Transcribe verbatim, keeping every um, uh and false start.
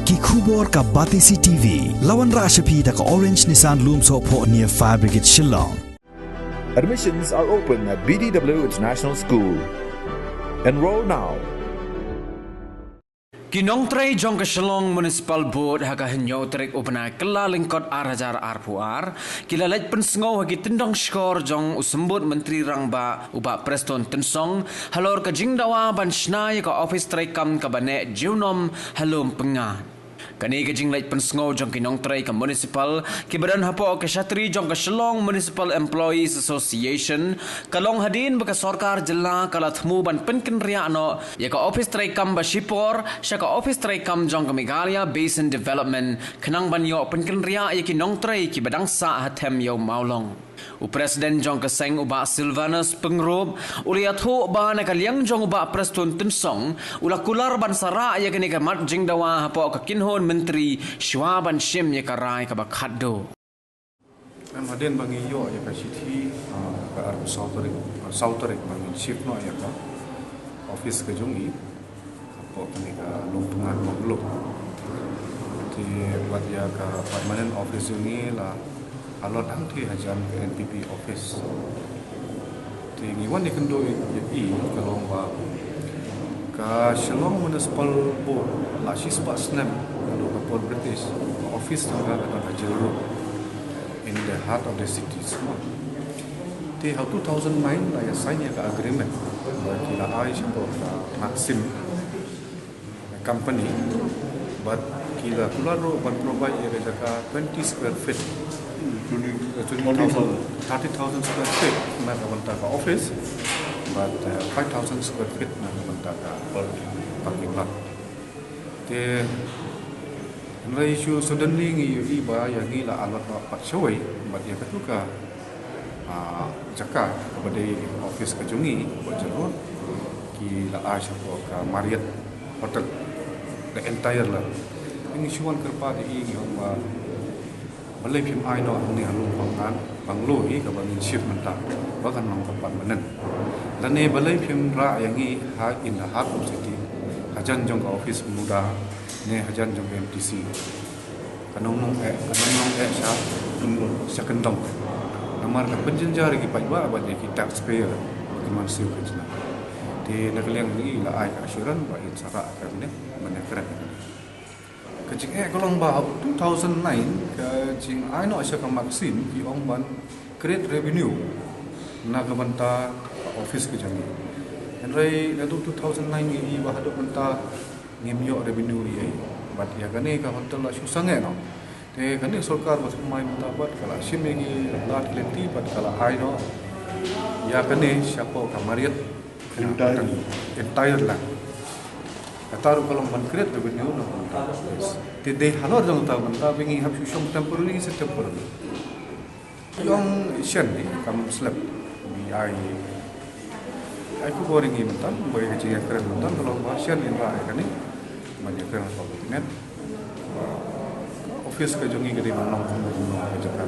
Ki khubor ka Batesi T V. La wanrah sha phi da ka Orange Nissan Lumsohphoh near Fire Brigade Shillong. Admissions are open at B D W International School. Enroll now. Ki nongtrei jong ka Shillong Municipal Board ha ka hynñiew tarik u bnai Kyllalyngkot ar hajar arphew ar ki la leit pynsngew ha ki tyndong shkor jong u Symbud Myntri Rangbah u Bah Prestone Tynsong halor ka jingdawa ban shna ïa ka ophis treikam kaba neh junom ha Lumpyngngad. Kane ka jingleit pynsngew jong ki nongtrei ka municipal kiba don hapoh ka shatri jong ka Shillong Municipal Employees Association ka long hadien ba ka sorkar jylla ka la thmu ban pynkynriah noh ïa ka ophis treikam ba shipor sha ka ophis treikam jong ka Meghalaya Basin Development khnang ban ïoh pynkynriah ïa ki nongtrei kiba dang sah ha them ïa u mawlong. U President jong ka seng u Bah Sylvanus Pyngrope u la ïathuh ba na ka liang jong u Bah Prestone Tynsong u la kular ban sa rah ïa kane ka mat jingdawa hapoh ka kynhun myntri shuwa ban shim ïa ka rai kaba khatduh. Em hadien ba ngi ïoh ïa ka shithi ka arphew saw tarik, saw tarik ba ngin shift noh ïa ka office ka jong i hapoh kane ka Lumpyngngad Mawlong. Te bad ïa ka permanent office jong i la allot hangtei hajan ka N P P office. Te ngi wan ïa kynduh ïa i ka long ba ka Shillong Municipal Board la shispah snem naduh ka por British, ka office jong ka ka don ha Jail Road in the heart of the city. Te ha two thousand nine la ïa sign ïa ka agreement ba ki la ai shapoh ka Maxim company, but ki la kular ruh ban provide ïa ka jaka twenty square feet, thirty thousand square feet na ka bynta ka office, but five thousand square feet na ka bynta ka parking lot. Te hynrei shu suddenly ngi ïohi ba ïa ngi la allot noh pat shawei bad ïa katu ka jaka kaba dei office ka jong ngi ba jong ki la ai shapoh ka Marriott Hotel the entire la. Ngi shu wan kyrpad ïa i, ngi ong ba balei phim ai noh hangne ha Lumpyngngad bungalow hi kaba ngin shift mynta ba kan long ka permanent, lane balei phim rah ïa ngi ha in the heart of city hajan jong ka office muda ne hajan jong ka M T C. Ka nongnong eh, ka nongnong eh sha sha kyndong. Namar ka pynjynjar ïa ki paidbah bad ïa ki taxpayer ba kin wan siew kajna. Te na ka liang ngi la ai ka assurance ba in sa rah kane ban ïakren. Ka jingeh ka long ba ha two thousand nine ka jingai noh sha ka Maxim ki ong ban create revenue na ka bynta ka office ka jong ngi. Hynrei naduh two thousand nine ngi ïohi ba haduh mynta ngim ïoh revenue ei ei. Bad ïa kane ka hotel la shu sangeh noh. Te kane sorkar ba thymmai mynta bad ka la shim ïa ki lad ki lynti bad ka la ai noh ïa kane shapoh ka Marriott entire, entire la. Kata ruh ka long ban create revenue na ka bynta ka office. Te dei halor jong kata ka bynta ba ngi hap shu shong temporary se temporary. Ïong shen ni kam slap. Ngi ai ai khubor ïa ngi mynta ba ïa ka jingïakren mynta ka long ba shen in rah ïa kane. Ban ïakren ha ka cabinet ba ka office ka jong ngi ka dei ban long kumno kumno ka jaka.